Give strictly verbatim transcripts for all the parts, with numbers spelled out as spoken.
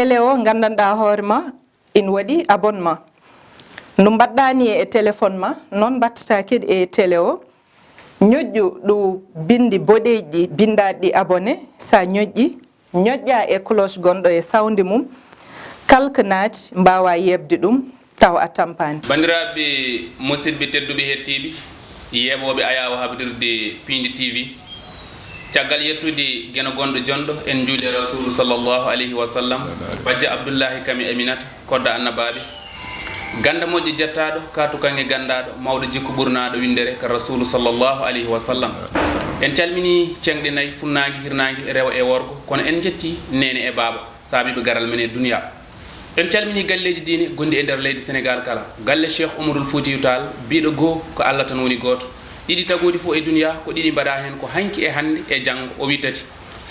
Télé o, nganndanɗaa hoore ma, ina waɗi abonnement. No mbaɗɗaa ni e téléphone ma, noon mbaɗtataa kadi e télé o. Ñoƴƴu ɗo binndi boɗeeji ɗi, binndaaɗi ɗi abonné, so a ñoƴƴi, ñoƴƴaa e cloche gonɗo e sawndi mum, kala ko naati mbaawaa yeeɓde ɗum taw a tampaani. Banndiraaɓe musidɓe tedduɓe hettiiɓe, yeeɓooɓe ayaawo habrirde Piindi T V, caggal yettude Geno gonɗo jonɗo, en njuuli e Rasuulu sallallahu alayhi wa sallam, bajjo Abdullahi kam e Aminata, kodda annabaaɓe, ganda moƴƴo jettaaɗo, kaatu kaŋŋe gandaaɗo, mawɗo jikku ɓurnaaɗo winndere ka Rasuulu sallallahu alayhi wa sallam. En calminii ceŋɗe nayi, funnaange, hirnaange, rewo e worgo, kono en njettii neene e baaba, saabiiɓe garal men e duniyaa. En calminii galleeji diine gonɗi e nder leydi Senegaal kala, galle Cheikh Umarul Fuutiyu Taal, biiɗo goo ko Alla tan woni gooto, ɗiɗi tagooɗi fof e duniyaa ko ɗiɗi mbaɗaa heen ko hanki e hannde e janngo, o wii tati.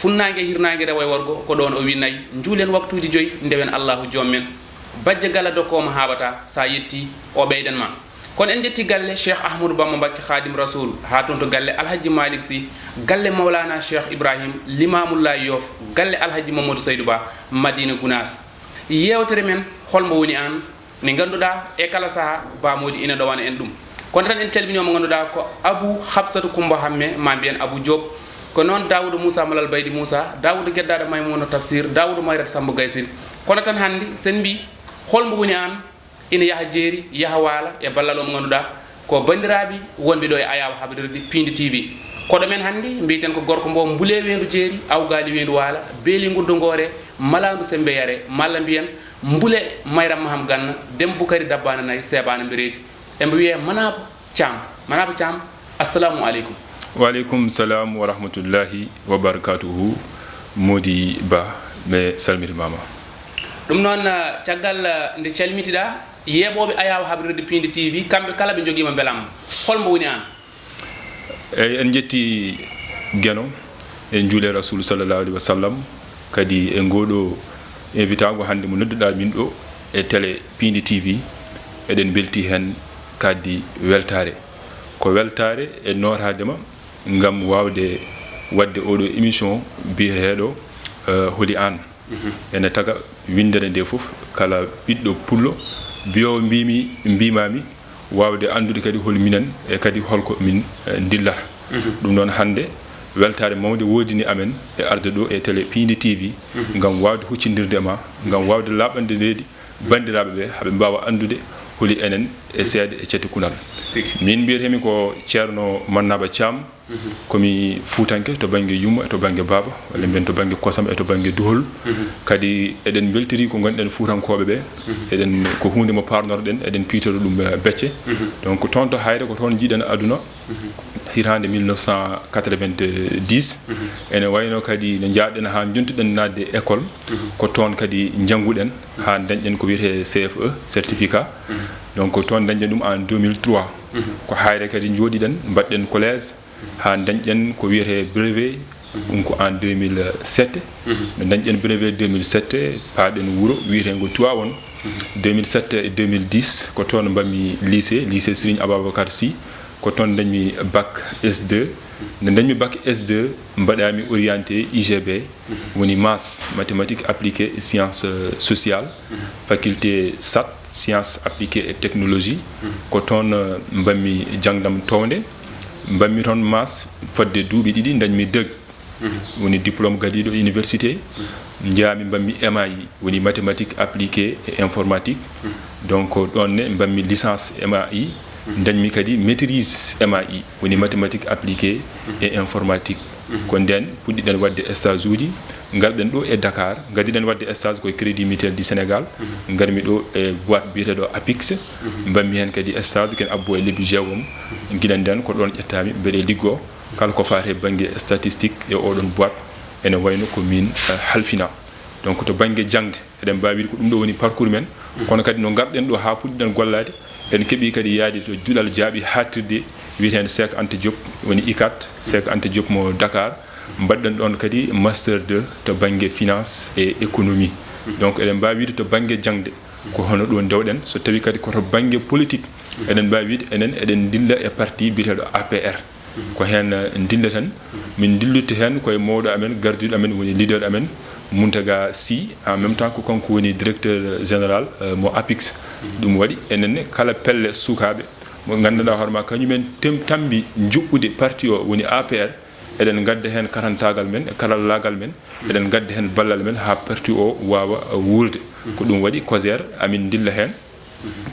Funnaange, hirnaange, rewo e worgo, ko ɗoon o wii nayi, njuulen waktuuji joyi, ndewen Allaahu joom men. Bajjo Gala dokkoowo mo haaɓataa, so a yettii, o ɓeydan ma. Kono en njettii galle Cheikh Ahmadou Bamba Mbacké Khadim Rasoul, haa toon to galle Alhaji Malick Sy, galle Mawlana Cheikh Ibrahim, Limamullahi Yoff, galle Alhaji Mamadou Saydou Ba, Madina Gounass. Yeewtere men, Hol mo woni aan? Nde ngannduɗaa e kala sahaa, Ba Mody ina ɗowana en ɗum. Kono tan en calminii mo ngannduɗaa ko Abou Habsatou Koumba Hamme, ma mbiyen Abou Diop. Ko noon Daouda Moussa Malal Baydi Moussa, Daouda Geddaaɗo Maymuna Tafsir, Daouda Mayrat Sambo Gaysin. Kono tan hannde, sen mbii, Hol mo woni aan? Ina yaha jeeri, yaha waala e ballal o mo ngannduɗaa ko banndiraaɓe wonɓe ɗo e ayaawo habrirde Piindi T V. Koɗo men hannde, mbiyeten ko gorko mbo mbule weendu jeeri, awgaali weendu waala, beeli nguddo ngoore, malaandu sembe yare, malla mbiyen mbule Mayram Maham Ganna, Dem Bukari Dabbaana Nayi, Seebaana Mbereedi. Embo wiyee Manaaba Caam. Manaaba Caam, assalamu aleykum. Wa aleykum salam wa rahmatullahi wa barakatuhu. Mody Ba, mi salmitimaama. Ɗum noon, eh, caggal, eh, nde calmitiɗaa yeeɓooɓe ayaawo habrirde Piindi T V, kamɓe kala ɓe njogiima mbelaama. Hol mbo woni aan? Eyi, en njetti Geno, en njuule Rasuulu sallallahu alayhi wa sallam, kadi e ngooɗo invitaango hannde mo nodduɗaa min ɗo e télé Piindi T V, eɗen mbelti heen kadi weltaare. Ko weltaare e nootaade ma ngam waawde waɗde oɗo émission biyeteeɗo, eh, Holi Aan? Mhm. Ene taga winndere nde fof, kala ɓiɗɗo pullo biyoowo mbimi, mbimami, waawde anndude kadi hol minen e kadi holko min, eh, ndillata. Mhm. Ɗum noon hannde weltaare mawnde woodini amen e arde ɗo e télé Piindi T V, mhm, ngam waawde huccindirde e ma, ngam waawde laaɓande leydi banndiraaɓe ɓe, haɓe mbaawa anndude holi enen e seeɗa e cete kunal. Tigi. Min mbiyetemi ko Ceerno Mannaba Caam, mhm, komi fuutanke to bannge yumma e to bannge baaba, walla mbiyen to bannge kosam e to bannge duhol. Mhm. Kadi eɗen mbeltiri ko ngonɗen fuutankooɓe ɓe. Mhm. Eɗen, ko huunde mo paarnorɗen, eɗen piitoro ɗum, eh, becce. Mhm. Donc toon to Hayre ko toon njiiɗen aduna. Mhm. Hitaande mille neuf cent quatre-vingt-dix. Mhm. Ene wayno kadi no njaɗen haa njontuɗen naatde école. Mhm. Ko toon kadi njannguɗen haa ndañɗen ko wiyetee C F E, certificat. Mhm. Donc ko toon ndañɗen ɗum en deux mille trois. Mhm. Ko Hayre kadi njooɗiɗen, mbaɗɗen collège haa ndañɗen ko wiyetee brevet, mhm, ɗum ko en deux mille sept. Mhm. No ndañɗen brevet deux mille sept, paaɗen wuro wiyeteengo Tiwaawoon. Mhm. Deux mille sept e deux mille dix, ko toon mbaɗmi lycée, lycée Serigne Ababacar Sy. Ko toon ndañmi bac S deux. Nde ndañmi bac S deux, mbaɗaami orienté I G B, mhm, woni maths, mathématiques appliquées et sciences, euh, sociales, mhm, faculté sat, sciences appliquées et technologies. Mhm. Ko toon, euh, mbaɗmi jaŋde am toownde. Mbaɗmi toon maths fodde duuɓi ɗiɗi, ndañmi DEUG, mhm, woni diplôme gadiiɗo université. Mhm. Njaami mbaɗmi M A I, woni mathématiques appliquées et informatique. Mhm. Donc, ɗoon ne mbaɗmi licence M A I, mhm, ndañmi kadi maîtrise M A I, woni mathématiques appliquées, mhm, et informatique. Mhm. Ko ndeen puɗɗiɗen waɗde stage uji, ngarɗen ɗo e Dakar, ngaddiɗen waɗde stage koye Crédit Mutuel du Sénégal, mhm, ngarmi ɗo e boîte biyeteeɗo Apix, mhm, mbaɗmi heen kadi stage, ken abbo e lebbi jeegom. Mhm. Gila ndeen ko ɗoon ƴettaami mbeɗe liggoo, kala ko faati e bannge statistique e oɗon boîte, ene wayno ko min, eh, halfina. Donc to bannge jaŋde, eɗen mbaawi wiide ko ɗum ɗo woni parcours men. Mhm. Kono kadi no ngarɗen ɗo haa puɗɗiɗen gollaade, en keɓii kadi yaade to duɗal jaaɓi haaɗtirde wiyeteende Cheikh Anta Diop, woni ICAT, Cheikh Anta Diop mo Dakar. Mbaɗɗen ɗoon kadi master deux to bannge finance et économie. Mhm. Donc eɗen mbaawi wiide to bannge jaŋde, ko hono ɗo ndewɗen. So tawii kadi ko to bannge politique, mhm, eɗen mbaawi wiide enen eɗen ndilla e parti biyeteeɗo A P R. Ko heen, eh, ndilleten. Min ndillirta heen koye mawɗo amen, gardiiɗo amen, woni leader amen, Mountaga Sy, en même temps ko kanko woni directeur général, euh, mo apix. Ɗum waɗi enen ne kala pelle sukaaɓe mo nganndanɗaa hoore ma kañumen tem-, tambi njuɓɓude parti o woni A P R, eɗen ngadda heen karantaagal men, karallaagal men, eɗen ngadda heen ballal men haa parti o waawa wuurde. Ko ɗum waɗi COJER amin ndilla heen.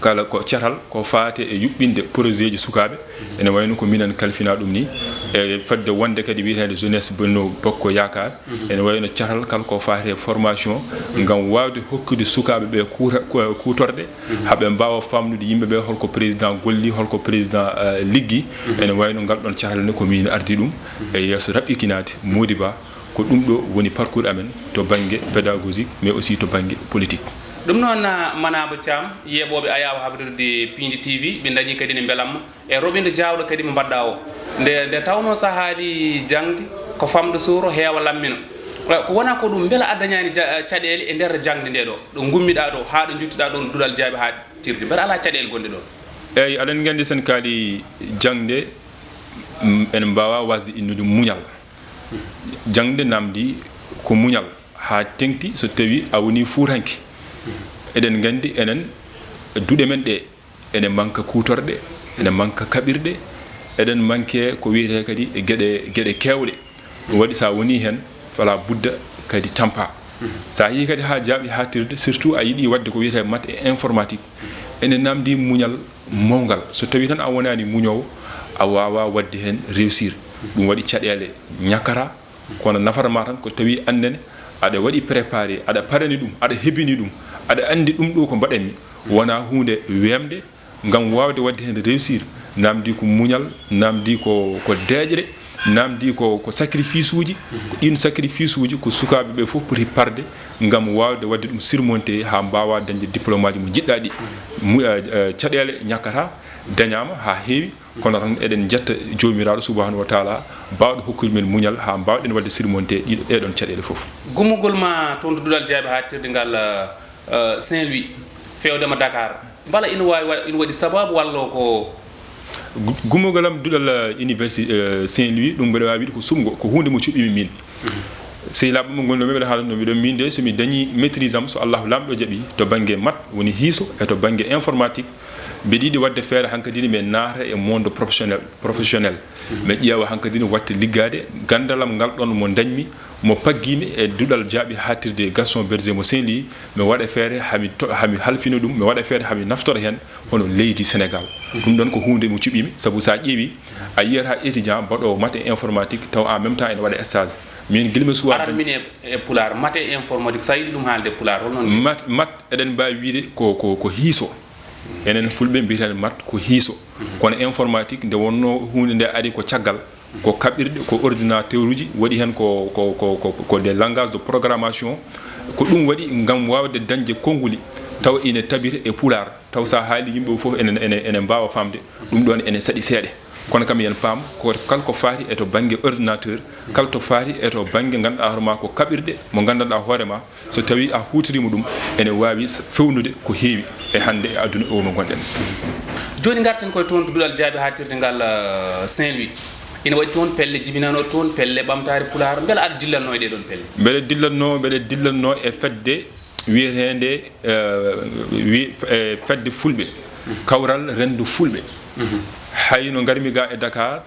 Kala ko catal ko faate e yuɓɓinde projet ji sukaaɓe, ene wayno ko minen kalfina ɗum ni, e fedde wonde kadi wiyeteende Jeunesse Benno Bokk Yaakaar, ene wayno catal kala ko faate e formation, ngam waawde hokkude sukaaɓe ɓe kuuta-, ku-, kuutorɗe, haa ɓe mbaawa faamnude yimɓe ɓe holko président golli, holko président, eh, liggi, ene wayno ngal ɗon catal ne ko min ardi ɗum e yeeso raɓɓikinaade. Mody Ba, ko ɗum ɗo woni parcours amen to bannge pédagogique, mais aussi to bannge politique. Ɗum noon, ah, Manaba Thiam, yeeɓooɓe Ayaawo Habrirde Piindi T V, ɓe ndañi kadi ne mbelamma e roɓindo jaawɗo kadi mo mbaɗɗa o. Nde, nde tawnoo so a haali jaŋde, ko famɗo suuro, heewa lammino. Eh, ko wona ko ɗum, mbela a dañaani ja-, caɗeele e nder jaŋde nde ɗo, ɗo ngummiɗaa ɗo, haa ɗo njottiɗaa ɗoon duɗal jaaɓi haatirde? Mbela alaa caɗeele gonɗe ɗoon? Eeyi, aɗen nganndi sen kaali jaŋde, mm, en mbaawa wasde innude muñal. Jaŋde namdi ko muñal, haa teŋti so tawi a woni fuutanke. Eɗen nganndi enen duɗe men ɗe ene manka kuutorɗe, ene manka kaɓirɗe, eɗen manke ko wiyetee kadi e geɗe, geɗe keewɗe. Ɗum waɗi so a woni heen, fala budda kadi tampa. So a yii kadi haa jaaɓi haatirde, surtout a yiɗi waɗde ko wiyetee maths et informatique, ene namdi muñal mawngal. So tawi tan a wonaani muñoowo, a waawaa waɗde heen réussir. Ɗum waɗi caɗeele ñakkata, kono nafata ma tan ko tawi annene aɗa waɗi préparé, aɗa parani ɗum, aɗa hebini ɗum, aɗa anndi ɗum ɗo ko mbaɗanmi, wona huunde weemde, ngam waawde waɗde heen réussir. Namdi ko muñal, namdi ko, ko deeƴre, namdi ko, ko sacrifice uji. Ko ɗiin sacrifice uji ko sukaaɓe ɓe fof poti parde ngam waawde waɗde ɗum surmonté haa mbaawa dañde diplôme aji mo njiɗɗaa ɗi. Mu-, eh, eh, caɗeele ñakkata dañaama haa heewi, kono tan eɗen njetta Joomiraaɗo Subhaanahu wa Taala, baawɗo hokkude men muñal haa mbaawɗen waɗde surmonté ɗiɗo, ɗee ɗoon caɗeele fof. Gummugol ma toon to duɗal jaaɓi haatirde ngal, eh, eh, Saint-Louis, feewde ma Dakar, mbela ina waawi wa-, ina waɗi sabaabu walla ko? Gu-, gummugol am duɗal, eh, université, eh, Saint-Louis, ɗum mbeɗa waawi wiide ko suɓngo, ko huunde mo cuɓimi min. Sehilaaɓe mo ngonɗo mi mbeɗa haalannoo miɗo min de, so mi dañi maîtrise am, so Allahu Laamɗo jaɓi, to bannge maths woni hiiso e to bannge informatique, mbeɗa yiɗi waɗde feere hankadi mi naata e monde professionnel, professionnel. Mi ƴeewa hankadi no waɗde liggaade ganndal am ngal ɗoon mo dañmi, mo paggiimi e duɗal jaaɓi haatirde Gaston Berger mo Saint-Louis, mi waɗa feere hami to-, hami halfina ɗum, mi waɗa feere hami naftora heen hono leydi Sénégal. Ɗum ɗoon ko huunde mo cuɓimi, sabu so a ƴeewi, a yiyata étudiant mbaɗoowo maths et informatique, taw en même temps ene waɗa stage. Min gila mi suwa aran dañ- min e, e Pulaar, maths et informatique, so a yiɗi ɗum haalde Pulaar, hol noon? Maths, maths, eɗen mbaawi wiyde ko, ko, ko hiiso. Enen Fulɓe mbiyeten maths ko hiiso. Kono informatique, nde wonnoo huunde nde ari ko caggal, ko kaɓirɗe, ko ordinateur uji, waɗi heen ko, ko, ko, ko, ko des langages de programmation. Ko ɗum waɗi ngam waawde dañde konnguli, tawa ine tabita e Pulaar, taw so a haali yimɓe fof ene, ene, ene mbaawa faamde. Ɗum ɗoon ene saɗi seeɗa. Kono kam yen paam, ko kala ko faati e to bannge ordinateur, kala to faati e to bannge ngannduɗaa hoore ma ko kaɓirɗe mo nganndanɗaa hoore ma, so tawi a huutoriima ɗum, ene waawi s-, fewnude ko heewi e hannde e aduna o mo ngonɗen. Jooni ngarten koye toon to duɗal jaaɓi haatirde ngal, eh, Saint-Louis. Ina waɗi toon pelle jibinanoo toon, pelle ɓamtaare Pulaar. Mbela aɗa dillatnoo e ɗee ɗoon pelle? Mbeɗa dillatnoo, mbeɗa dillatnoo e fedde wiyeteende, eh, wi-, eh, fedde Fulɓe, Kawral Renndo Fulɓe. Hay no ngarmi ga e Dakar,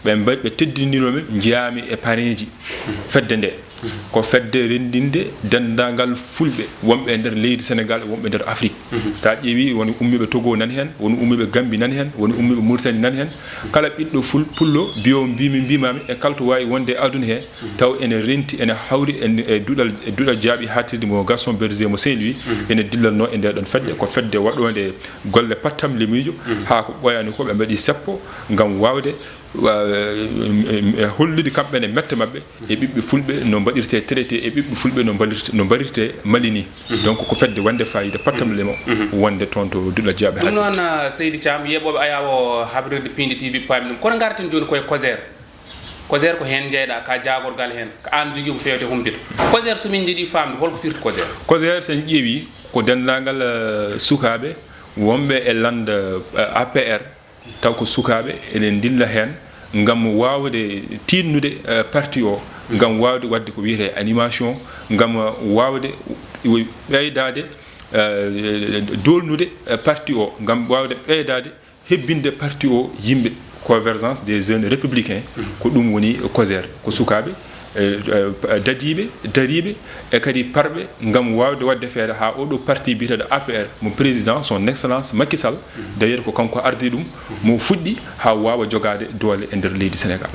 ɓe mba-, ɓe teddiniroo mi, njiyaami e pareeji fedde nde. Ko fedde renndinde denndaangal Fulɓe wonɓe e nder leydi Sénégal e wonɓe e nder Afrik. So a ƴeewi, woni ummiiɓe Togo nani heen, woni ummiiɓe Gambi nani heen, woni ummiiɓe Mauritanie nani heen. Kala ɓiɗɗo Ful-, Pullo, mbiyo mbiimi, mbiimaami, e kala to waawi wonde e aduna he, taw ene renti, ene hawri e, e duɗal, e duɗal jaaɓi haatirde mo Gaston Berger mo Saint-Louis, ene dillatnoo e nde ɗon fedde. Ko fedde waɗoonde golle pattamle miijo, haa ko ɓooyaani ko ɓe mbaɗi seppo, ngam waawde, wa-, e, e, e hollude kamɓe ne mette maɓɓe e ɓiɓɓe Fulɓe no mbaɗirtee traité, e ɓiɓɓe Fulɓe no mbaɗirte-, no mbaɗirtee Mali ni. Donc ko fedde wonde faayiida pattamle mo wonde toon to duɗal jaaɓi haatirde. Ɗum noon, ah, Seydi Thiam, yeeɓooɓe Ayaawo Habrirde Piindi T V paami ɗum. Kono ngarten jooni koye COJER. COJER ko heen njeyɗaa, ka jaagorgal heen, ko aan jogii ko feewde humpito. COJER, so min njiɗi faamde, holko firti COJER? COJER, so en ƴeewi, ko denndaangal, eh, sukaaɓe wonɓe e lannda, eh, A P R, taw ko sukaaɓe ene ndilla heen ngam waawde tiiɗnude, eh, parti o, ngam waawde waɗde ko wiyetee animation, ngam waawde ɓeydaade, eh, doolnude, eh, parti o, ngam waawde ɓeydaade hebbinde parti o yimɓe. Convergence des jeunes républicains, ko ɗum woni COJER, ko sukaaɓe, eh, eh, dadiiɓe, dariiɓe, e kadi parɓe ngam waawde waɗde feere haa oɗo parti biyeteeɗo A P R mo président son excellence Macky Sall, d'ailleurs ko kanko ardii ɗum, mo fuɗɗi haa waawa jogaade doole e nder leydi Sénégal.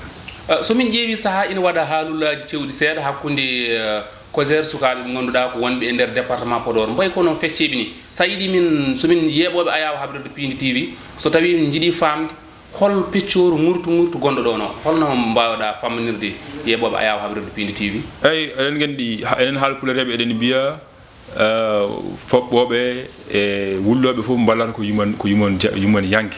Eh, so min ƴeewi sahaa ina waɗa haalullaaji cewɗi seeɗa hakkunde, eh, COJER, sukaaɓe ɓe ngannduɗaa ko wonɓe e nder département Podor, mbayi ko no fecceeɓe ni. So a yiɗi min, so min yeeɓooɓe Ayaawo Habrirde Piindi T V, so tawii min njiɗi faamde hol peccooru ŋurtu ŋurtu gonɗo ɗoon o, holno mbaawɗaa famminirde yeeɓooɓe Ayaawo Habrirde Piindi T V? Eyi, eɗen nganndi, ha-, enen haalpulereeɓe eɗen mbiya, eh, foɓɓooɓe e wullooɓe fof mballata ko yuman, ko yuman ja-, yuman yanke.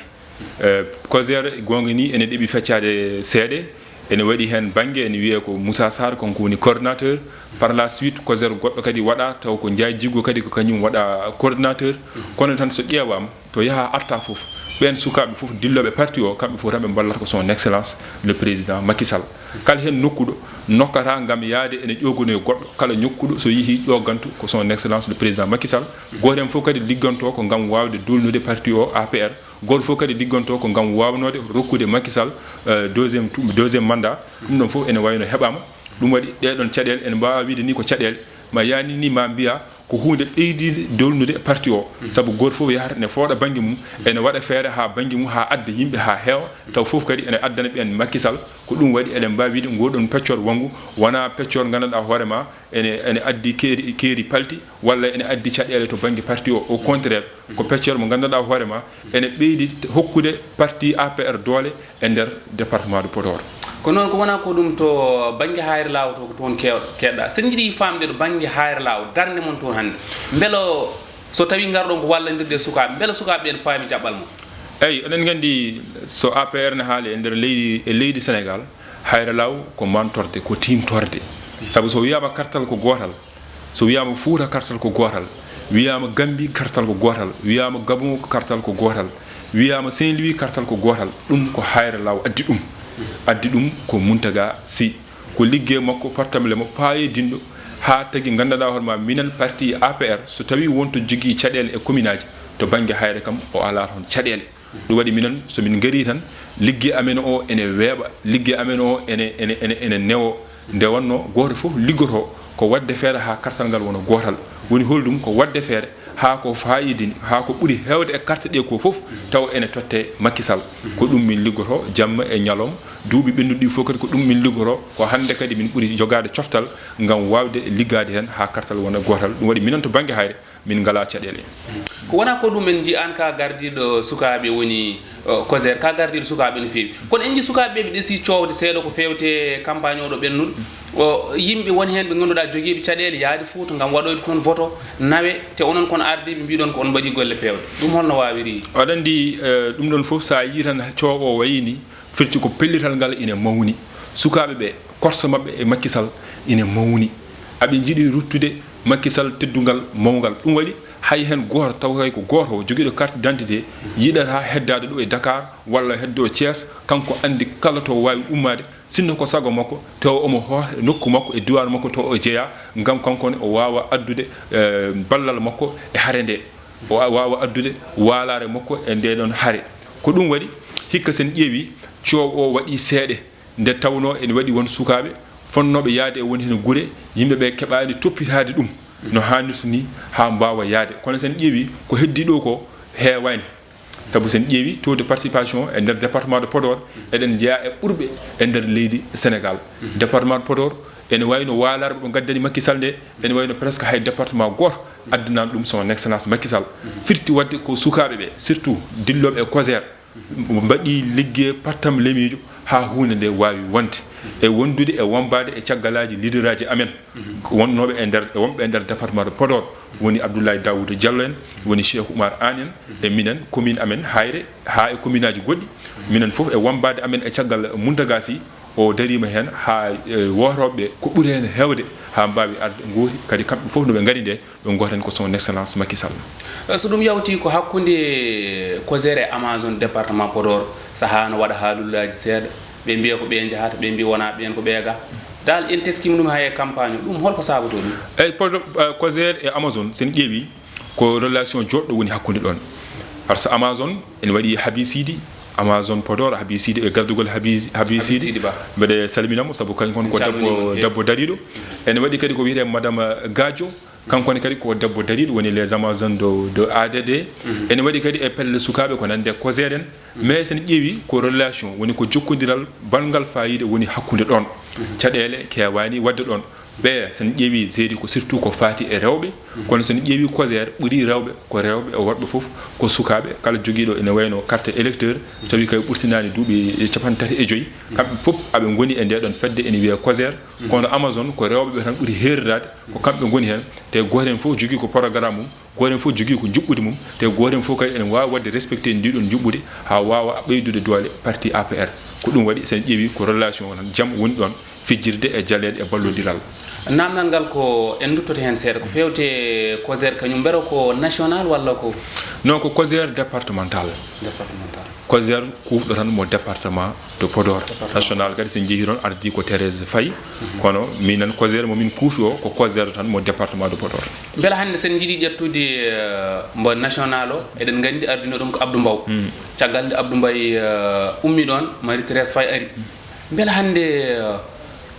Eh, COJER, goonga ni, ene ɗeɓi feccaade seeɗa. Ene waɗi heen bannge, ene wiyee ko Moussa Sarr, kanko woni coordinateur. Par la suite, COJER goɗɗo kadi waɗa, taw ko Ndiaye Djigo kadi ko kañum waɗa coordinateur. Kono tan so ƴeewaama, to yaha arta fof, ɓeen sukaaɓe fof, dillooɓe parti o, kamɓe fof tan ɓe mballata ko son excellence le président Macky Sall. Kala heen nokkuɗo nokkata ngam yahde ene ƴooganoya goɗɗo, kala ñokkuɗo so yehii ƴoogantu ko son excellence le président Macky Sall. Gooto heen fof kadi ligganto ko ngam waawde doolnude parti o A P R. Gooto fof kadi ligganto ko ngam waawnoode rokkude Macky Sall, eh, deuxième tou-, deuxième mandat. Ɗum ɗoon fof ene wayno heɓaama. Ɗum waɗi ɗee ɗoon caɗeele, ene mbaawa wiyde ni ko caɗeele, ma yaani ni ma mbiya ko huunde ɓeydiinde doolnude parti o. Sabu gooto fof yahata ene fooɗa bannge mum, ene waɗa feere haa bannge mum, haa adda yimɓe haa heewa, taw fof kadi ene addana ɓeen Macky Sall. Ko ɗum waɗi eɗen mbaawi wiyde ngoo ɗoon peccor wonngu wonaa peccor nganndanɗaa hoore ma ene, ene addi keeri, keeri palti, walla ene addi caɗeele to bannge parti o. Au contraire, ko peccor mo nganndanɗaa hoore ma ene ɓeydi hokkude parti A P R doole e nder département de Podor. Ko noon, ko wonaa ko ɗum to bannge Haayre Laawo to, ko toon keew-, keedɗaa. So en njiɗi faamde to bannge Haayre Laawo, darnde mon toon hannde, mbele so tawii ngarɗon ko wallandirde e sukaaɓe, mbele sukaaɓe ɓeen paami jaɓɓal mon? Eyi, eɗen nganndi so A P R ne haali e nder leydi, e leydi Sénégal, Haayre Laawo ko mantorde, ko tiimtorde. Sabu so wiyaama kartal ko gootal, so wiyaama Fuuta kartal ko gootal, wiyaama Gammbi kartal ko gootal, wiyaama Gabon kartal ko gootal, wiyaama Saint-Louis kartal ko gootal, ɗum ko Haayre Laawo addi ɗum. Addi ɗum ko Mountaga Sy. Ko liggey makko, portable mo paayodinɗo, haa tagi nganndanɗaa hoore ma minen parti A P R, so tawii won to jogii caɗeele e commune aji, to bannge Haayre kam o alaa toon caɗeele. Ɗum waɗi minen, so min ngarii tan, liggey amen o ene weeɓa, liggey amen o ene, ene, ene, ene newo. Nde wonnoo, gooto fof liggoto ko waɗde feere haa kartal ngal wona gootal. Woni holɗum? Ko waɗde feere haa ko faayidini, haa ko ɓuri heewde e karte ɗe ko fof, taw ene totte Macky Sall. Ko ɗum min liggoto jamma e ñalawma. Duuɓi ɓennuɗi ɗi fof kadi ko ɗum min liggoto. Ko hannde kadi min ɓuri jogaade coftal ngam waawde liggaade heen haa kartal wona gootal. Ɗum waɗi minen to bannge Haayre, min ngalaa caɗeele. Ko wonaa ko ɗum en nji-, aan ka gardiiɗo sukaaɓe woni, uh, COJER, ka gardiiɗo sukaaɓe no feewi. Kono en nji sukaaɓe ɓe ɓe ɗesii coowde seeɗa ko feewte campagne oɗo ɓennuɗo. O, yimɓe won heen ɓe ngannduɗaa jogiiɓe caɗeele yaade Fuuta ngam waɗoyde toon voto, nawe, te onon kon ardiiɓe mbiɗon ko on mbaɗi golle peewɗe. Ɗum holno waawiri? Aɗa anndi, eh, ɗum ɗoon fof so a yii tan coow o wayi ni, firti ko pellital ngal ina mawni. Sukaaɓe ɓe, korsa maɓɓe e Macky Sall ina mawni. Aɓe njiɗi ruttude Macky Sall teddungal mawngal. Ɗum waɗi hay heen gooto, taw kay ko gooto o jogiiɗo carte d'identité, yiɗata heddaade ɗo e Dakar walla heddo Thiès, kanko anndi kala to o waawi ummaade, sinno ko sago makko, taw omo hoota e nokku makko, e diiwaan makko to o jeyaa, ngam kanko ne o waawa addude, eh, ballal makko e hare nde. O a-, waawa addude waalaare makko e ndee ɗoon hare. Ko ɗum waɗi, hikka so en ƴeewi, coow o waɗi seeɗa, nde tawnoo ene waɗi won sukaaɓe fotnooɓe yahde e won heen gure, yimɓe ɓe keɓaani toppitaade ɗum no haanirta ni haa mbaawa yahde. Kono so en ƴeewi, ko heddii ɗo ko heewaani. Sabu so en ƴeewi taux de participation e nder département de Podor, eɗen jeyaa e ɓurɓe e nder leydi Sénégal. Département de Podor ene wayi no waalaare mo ɓe ngaddani Macky Sall nde, ene wayi no presque hay département gooto addanaani ɗum son excellence Macky Sall. Firti waɗde ko sukaaɓe ɓe, surtout dillooɓe e COJER, mbaɗi liggey pattam lemiijo haa huunde nde waawi wonde. E wondude e wambaade e caggalaaji leaderaaji amen, wonnooɓe e nder, e wonɓe e nder département de Podor, woni Abdoulaye Daouda Diallo en, woni Cheikh Oumar Anne en, e minen, commune amen Haayre, haa e commune aji goɗɗi, minen fof e wambaade amen e caggal Mountaga Sy, o dariima heen haa, e, wootooɓe ko ɓuri heen heewde haa mbaawi arde ngooti, kadi kamɓe fof no ɓe ngari nde, ɓe ngootani ko son excellence Macky Sall. Eh, so ɗum yawti ko hakkunde COJER e Amazone département Podor, sahaa no waɗa haalullaaji seeɗa, ɓe mbiya ko ɓe njahata, ɓe mbiya wonaa ɓeen ko ɓe ga. Dal en teskiima ɗum hay e campagne o, ɗum holko saabotoo ɗum? Eyi, Podor, eh, Cojer e Amazone, so en ƴeewi, ko relation jooɗɗo woni hakkunde ɗoon. Par ce que Amazone ene waɗi habisiidi, Amazone Podor, habisiidi e gardugol habis-, habisiidi. Habisiidi Ba. Mbeɗe salmina mo, sabu kañum kon ko debbo, debbo dariiɗo. Ene waɗi kadi ko wiyetee Madame Gadio, kanko ne kadi ko debbo dariiɗo, woni les Amazones de, de A D D. Ene waɗi kadi e pelle sukaaɓe ko nande Cojer en. Mais so en ƴeewi ko relation, woni ko jokkondiral banngal faayiida woni hakkunde ɗoon. Caɗeele keewaani waɗde ɗoon. Ɓe, so en ƴeewi, seedi ko surtout ko faati e rewɓe, kono so en ƴeewi Cojer, ɓuri rewɓe, ko rewɓe e worɓe fof, ko sukaaɓe, kala jogiiɗo ene wayno carte électeur, tawi kay ɓurtinaani duuɓi capanɗe tati e joy, kamɓe fof aɓe ngoni e ndee ɗoon fedde ene wiyee Cojer, kono Amazone ko rewɓe ɓe tan ɓuri heeriraade, ko kamɓe ngoni heen, te gooto heen fof jogii ko programme mum, gooto heen fof jogii ko njuɓɓudi mum, te gooto heen fof kadi ene waawi waɗde respecté ndii ɗoon njuɓɓudi haa waawa ɓeydude doole parti A P R. Ko ɗum waɗi, so en ƴeewi ko relation o tan, jam woni ɗoon, fijjirde e jaleeɗe e ballondiral. Naamnal ngal ko en nduttoto heen seeɗa, ko feewte Cojer kañum, mbero ko national walla ko? Non, ko Cojer départemental. Départemental. Cojer kuufɗo tan mo département de Podor. Département. National kadi, so en njehii toon, ardii ko Thérèse Faye. Kono minen Cojer mo min kuufi o, ko Cojer tan mo département de Podor. Mbela hannde so en njiɗii ƴettude, eh, mbo national o, eɗen nganndi ardino ɗum ko Abdou Mbow. Caggal nde Abdou Mbow, eh, ummi ɗoon, Marie Thérèse Faye ari. Mbela hannde, eh,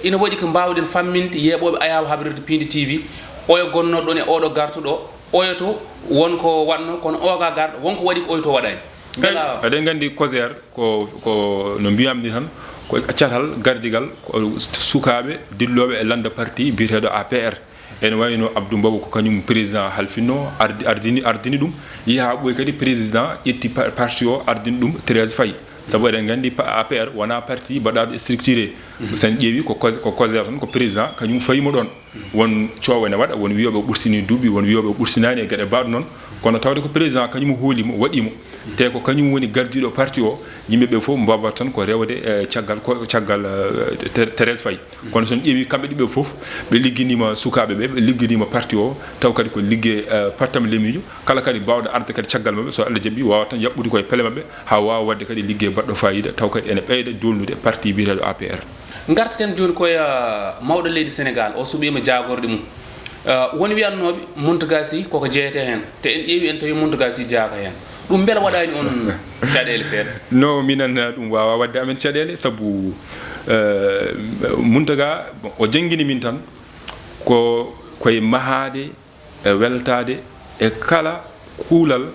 ina waɗi ko mbaawɗen famminde yeeɓooɓe Ayaawo Habrirde Piindi T V, oyo gonnoo ɗoon e oɗo gartuɗo, oyo to won ko waɗno, kono oga garɗo won ko waɗi ko oyo to waɗaani? Mbela eɗen nganndi Cojer ko, ko no mbiyammi tan, ko catal gardigal, ko sukaaɓe dillooɓe e lannda parti biyeteeɗo A P R. Ene wayi no Abdou Mbow, ko kañum président halfinno, ardi-, ardini, ardini ɗum, yehi haa ɓooyi kadi président ƴetti pa-, parti o, ardini ɗum Thérèse Faye. Sabu eɗen nganndi pa-, A P R wonaa parti baɗaaɗo structuré. So en ƴeewi ko Cos-, ko Cojer tan, ko président kañum fayi mo ɗoon. Won coow ene waɗa, won wiyooɓe o ɓurtini duuɓi, won wiyooɓe o ɓurtinaani e geɗe baɗɗo noon. Kono tawde ko président kañum hooli mo, waɗi mo. Te ko kañum woni gardiiɗo parti o, yimɓe ɓe fof mbawat tan ko rewde, eh, caggal ko, caggal, eh, Thé-, Thérèse Faye. Kono so en ƴeewi kamɓe ɗiɓe fof, ɓe ligginiima sukaaɓe ɓe, ɓe ligginiima parti o, taw kadi ko liggey, eh, pattam lemiijo, kala kadi baawɗo arde kadi caggal maɓɓe, so Allah jaɓi, waawa tan yaɓɓude koye pele maɓɓe, haa waawa waɗde kadi liggey baɗɗo faayiida, taw kadi ene ɓeyda doolnude parti biyeteeɗo A P R. Ngartaten jooni koye, eh, mawɗo leydi Senegaal, o suɓiima jaagorɗe mum. Eh, won wiyatnooɓe Mountaga Sy koko jeyetee heen, te en ƴeewi en tawi Mountaga Sy jeyaaka heen. Ɗum mbela waɗaani on caɗeele seeɗa? No, minen, eh, ɗum waawaa waɗde amen caɗeele, sabu, eh, Mountaga, bon, o janngini min tan ko koye mahaade e weltaade e kala kuulal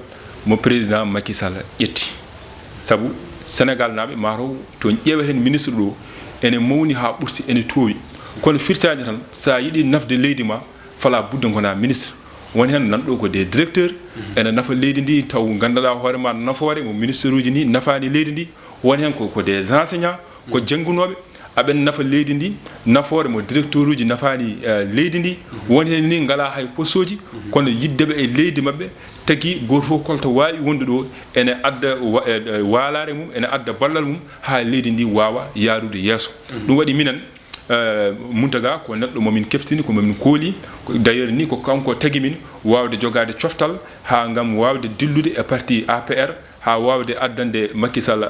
mo président Macky Sall ƴetti. Sabu Senegaal naaɓe mataw toon ƴeeweten ministre ɗo ene mawni haa ɓurti, ene toowi. Kono firtaani tan, so a yiɗi nafde leydi ma, fala budde ngona ministre. Won heen nan ɗo ko des directeurs, ene nafa leydi ndi, taw ngannduɗaa hoore ma nafoore mo ministre uji ni nafaani leydi ndi. Won heen ko, ko des enseignants, ko janngunooɓe, aɓen nafa leydi ndi, nafoore mo directeur uji nafaani, eh, leydi ndi. Won heen ni ngalaa hay poste uji, kono yidde ɓe e leydi maɓɓe, tagi gooto fof kolto waawi wonde ɗo, ene adda wa-, eh, eh, waalaare mum, ene adda ballal mum, haa leydi ndi waawa yaarude yeeso. Ɗum waɗi minen, eh, Mountaga ko neɗɗo mo min keftini, ko mo min kooli. Ko, d'ailleurs ni ko kanko tagi min waawde jogaade coftal haa ngam waawde dillude e parti A P R, haa waawde addande Macky Sall, eh,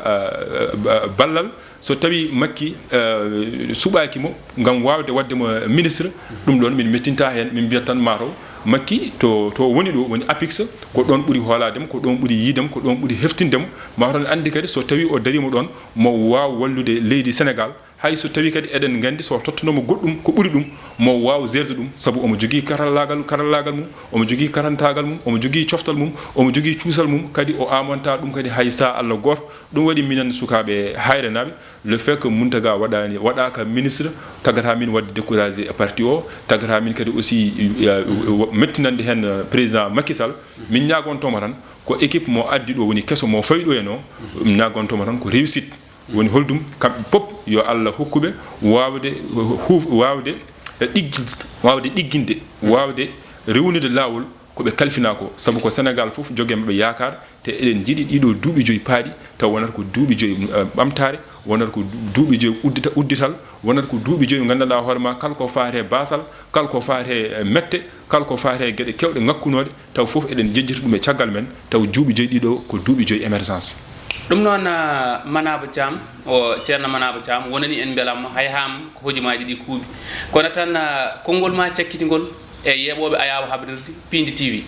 eh, ballal. So tawi Macky, eh, suɓaaki mo ngam waawde waɗde mo ministre, ɗum ɗoon min mettinta heen, min mbiyat tan mataw Macky to, to woni ɗo, woni APIX, ko ɗoon ɓuri hoolaade mo, ko ɗoon ɓuri yiide mo, ko ɗoon ɓuri heftinde mo. Mataw ne anndi kadi so tawi o dariima ɗoon, mo waaw wallude leydi Senegaal. Hay so tawi kadi eɗen nganndi so tottunooma goɗɗum ko ɓuri ɗum, mo waaw zerde ɗum, sabu omo jogii karallaagal, karallaagal mum, omo jogii karantaagal mum, omo jogii coftal mum, omo jogii cuusal mum, kadi o amanta ɗum kadi hay saa Allah gooto. Ɗum waɗi minen sukaaɓe Haayrenaaɓe, le fait que Mountaga waɗaani, waɗaaka ministre, tagata min waɗde découragé e parti o, tagata min kadi aussi, eh, mettinande heen président Macky Sall. Min ñaagontooma tan ko équipe mo addi ɗo woni keso mo fawi ɗo en o, min ñaagontooma tan ko réussite. Woni holɗum? Kamɓe pop yo Allah hokku ɓe waawde huuf-, waawde ɗigginde, waawde ɗigginde, waawde rewnude laawol ko ɓe kalfinaa ko. Sabu ko Senegaal fof jogii maɓɓe yaakaar, te eɗen njiɗi ɗiɗo duuɓi joyi paaɗi, taw wonata ko duuɓi joyi, eh, ɓamtaare, wonata ko duuɓi joyi uddita-, uddital, wonata ko duuɓi joyi nganndanɗaa hoore ma kala ko faati e baasal, kala ko faati e mette, kala ko faati e geɗe keewɗe ŋakkunooɗe, taw fof eɗen njejjita ɗum e caggal men, taw juuɓi joyi ɗiɗo ko duuɓi joyi émergence. Ɗum noon, ah, Manaba Thiam, o ceerno Manaba Thiam wonani en mbelamma, hay haam ko hojomaaji ɗi kuuɓi. Kono tan, ah, konngol ma cakkitingol e yeeɓooɓe Ayaawo Habrirde Piindi T V.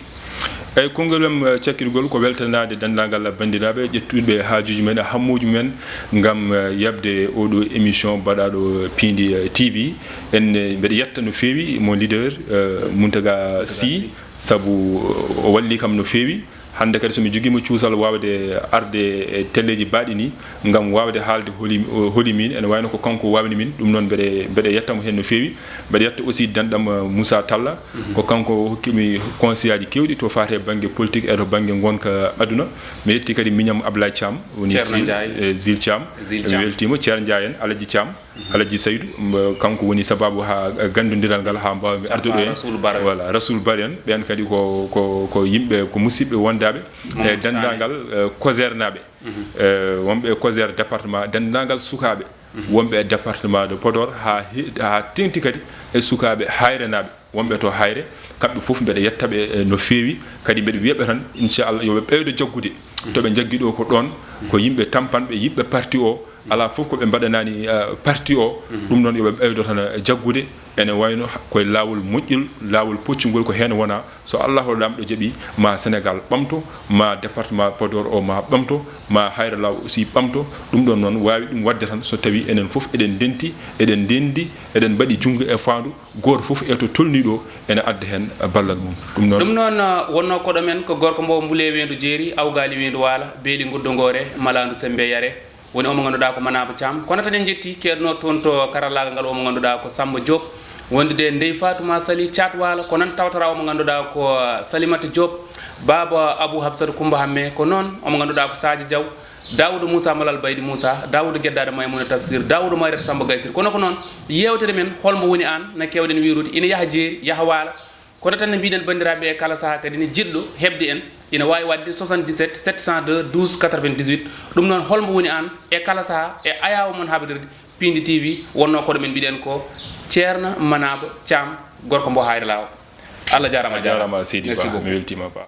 Eyi, konngol am, eh, cakkirgol ko weltanaade denndaangal banndiraaɓe ƴettuɓe haajuuji men, hammuuji men, ngam, eh, yaɓde oɗo émission baɗaaɗo Piindi, eh, T V. En, eh, mbeɗa yetta no feewi mo leader, eh, Mountaga Sy, sabu, eh, o walli kam no feewi. Hannde kadi so mi jogiima cuusal waawde arde e telleeji baaɗi ni, ngam waawde haalde holi, holi min, ene wayno ko kanko waawni min, ɗum noon mbeɗe, mbeɗe yetta mo heen no feewi. Mbeɗe yetta aussi denɗam, eh, Moussa Talla, ko kanko hokkimi conseil aji keewɗi to faati e bannge politique e to bannge ngonka aduna. Mi yetti kadi miñam Ablaye Thiam, woni Ceerno Zil, Ndiaye. Eh, Zil Thiam. Zil Mi Thiam. weltiima, Ceerno Ndiaye en, Alaji Thiam. Alaji Saydu, mbo kanko woni sababu haa gandondiral ngal haa mbaawmi Capa ardude en. Rasoul Bara. Voilà, Rasoul Bara en, ɓeen kadi ko, ko, ko yimɓe, ko musidɓe wondaaɓe. Mamadou e denndaangal, eh, Kosernaaɓe. Eh, wonɓe e Koser département, denndaangal sukaaɓe wonɓe e département de Podor, haa he-, haa teeŋti kadi e sukaaɓe Hayrenaaɓe wonɓe to Hayre. Kamɓe fof mbeɗa yetta ɓe, eh, no feewi. Kadi mbeɗa wiya ɓe tan, inchallah, yo ɓe ɓeydo jaggude. To ɓe njaggi ɗo ko ɗoon, ko yimɓe tampanɓe, yiɗɓe parti o. Alaa fof ko ɓe mbaɗanaani, eh, parti o. Ɗum noon, yo ɓe ɓeydo tan, eh, jaggude. Ene wayno koye laawol moƴƴol, laawol poccungol ko heen wona. So Allahu Laamɗo jaɓi, ma Senegaal ɓamto, ma département Podor o ma ɓamto, ma Hayre Law aussi ɓamto. Ɗum ɗoon noon waawi ɗum waɗde tan so tawi enen fof eɗen ndenti, eɗen ndenndi, eɗen mbaɗi junngo e faandu, gooto fof e to tolnii ɗo ene adda heen ballal mum. Ɗum noon. Ɗum noon, uh, wonnoo koɗo men ko gorko mbo Mbule Weendu Jeeri, Awgaali Weendu Waala, Beeli Nguddo Ngoore, Malaandu Semmbe Yare. Woni omo ngannduɗaa ko Manaba Thiam. Kono tan en njetti keednoo toon to karallaagal ngal, omo ngannduɗaa ko Samba Diop. Wondude Ndey Fatuma Sali Caat Waalo, ko noon tawtoraa omo ngannduɗaa ko, uh, Salimata Diop, Baaba Abou Habsata Koumba Hamme, ko noon omo ngannduɗaa ko Sadio Diaw, Daouda Moussa Malal Baydi Moussa, Daouda Geddaade Maymuna Tafsir, Daouda Mayrata Samba Gaysir. Kono ko noon, yeewtere men, Hol mbo woni aan, no keewɗen wiirude, ina yaha Jeeri, yaha Waalo. Kono tan no mbiɗen banndiraaɓe, e kala sahaa kadi ne jiɗɗo heɓde en, ina waawi waɗde soixante-dix-sept sept cent deux douze quatre-vingt-dix-huit. Ɗum noon, Hol mbo woni aan, e kala sahaa e ayaawo mon habrirde Piindi T V, wonnoo koɗo men mbiɗen ko Ceerno Manaba Thiam, gorko mbo Hayre Law. Allah jaaraama, A jaaraama, Seydi Merci Ba. beaucoup. Mi weltiima, Ba.